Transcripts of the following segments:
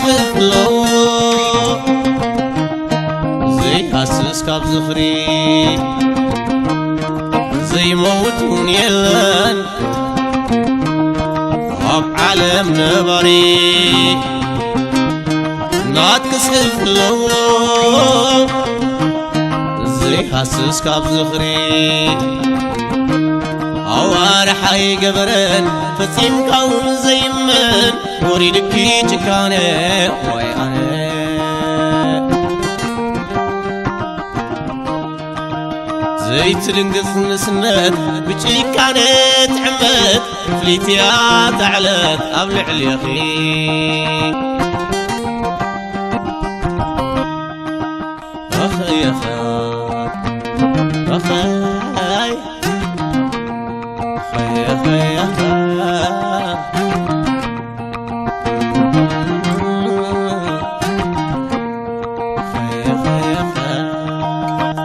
ክፍሎ ዘይሃስስ ካብ ዝኽሪ ዘይመውት እውን የለን ኣብ ዓለም ነባሪ ናትክስ ክፍሎ ዘይሃስስ ካብ ዝኽሪ ኣዋርሓ ኣይገበረን ፈጺምካ እውን ዘይምን ወሪድኪ ጭካነ ወይ ኣነ ዘይትድንግጽ ንስነት ብጭካነ ትዕመት ፍሊትያ ተዕለት ኣብ ልዕሌኺ ኣኸየኸ ኣኸይ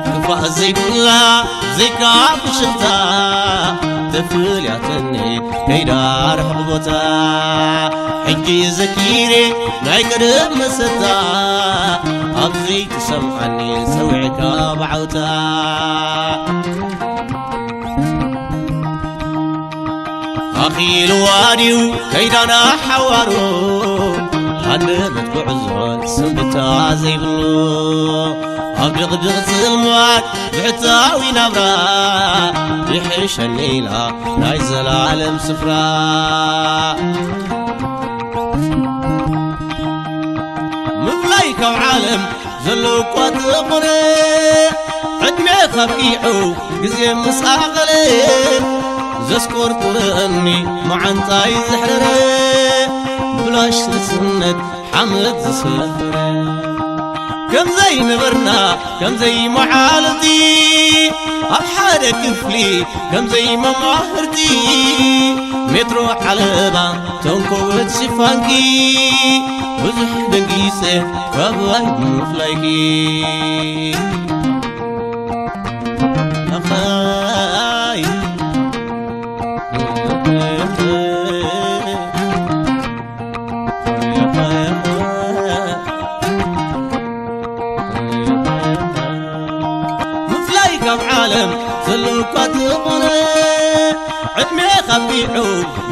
ክፋእ ዘይብላ ዘይካ ብሽታ ተፍልያትኒ ከይዳ ርሕቕ ቦታ ሕጂ ዘኪሬ ናይ ቀደም መሰታ ኣብዚ ትሰምዓኒ ጸዊዕካ ብዓውታ ኣኺልዋ ድዩ ከይዳና ሓዋሩ ሃንደበት ጉዕዞ ስንብታ ዘይብሉ ኣብ ድቕድቕ ጽልማት ብሕታዊ ናብራ ይሕሸኒ ኢላ ናይ ዘላለም ስፍራ ምፍላይ ካብ ዓለም ዘሎ እኳ ተኾነ ዕድሜ ከፊዑ ግዜ ምስ ኣቐለ ዘስቆርቁረኒ መዓንጣይ ዘሕረረ ብላሽ ንስነት ሓመድ ዝሰፈረ ከምዘይ ነበርና ከምዘይ መዓልቲ ኣብ ሓደ ክፍሊ ከምዘይ መማህርቲ ሜትሮ ዓለባ ተንኮበት ሽፋንኪ ብዙሕ ደንጊጸ ካብ ምፍላይኪ ኣኻይ ምፍላይ ካብ ዓለም ዘሎ እኳ ትኾነ ዕድሜ ከቢዑ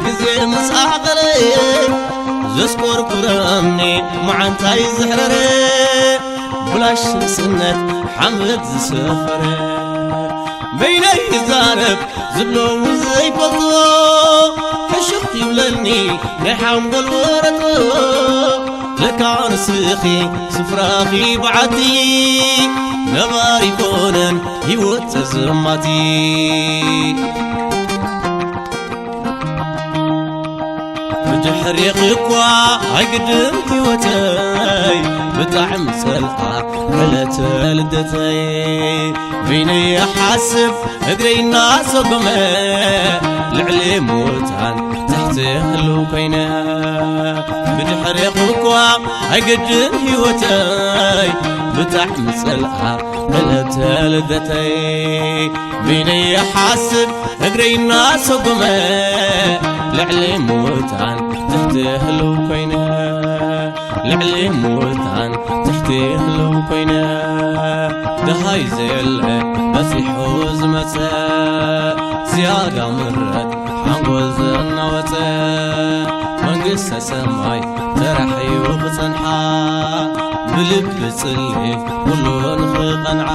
ግዜ ምስ ኣኸለ ዘስቆርቁረኒ መዓንታይ ዝሕረረ ብላሽ ንስነት ሓመድ ዝሰፈረ በይነይ ይዛረብ ዝብሎ ዘይፈልጦ ሕሹኽ ይብለኒ ናይ ሓንጎል ወረጦ ለካ ንስኺ ስፍራኺ በዓቲ ነባሪ ኮነን ህይወት ተዘማቲ ብድሕሪኺ እኳ ኣይግድን ህይወተይ ብጣዕሚ ጸልኣ ዕለተ ልደተይ በይነይ ይሓስብ እግረይ እናሰጎመ ልዕሊ ሙታን ትሕቲ ህልው ኮይነ ብድሕሪኺ እኳ ኣይግድን ህይወተይ ብጣዕሚ ጸልኣ ዕለተ ልደተይ በይነይ ይሓስብ እግረይ እናሰጎመ ልዕሊ ሙታን ትሕቲ ህልው ኮይነ ልዕሊ ሙታን ትሕቲ ህልው ኮይነ ደሃይ ዘየለ በጺሑ ዝመጸ ዝያዳ ምረት ሓንጎል ዘናወጸ መንግስተ ሰማይ ተራሕዩ ክጸንሓ ብልቢ ጽሊ ኩሉ ንኽቐንዓ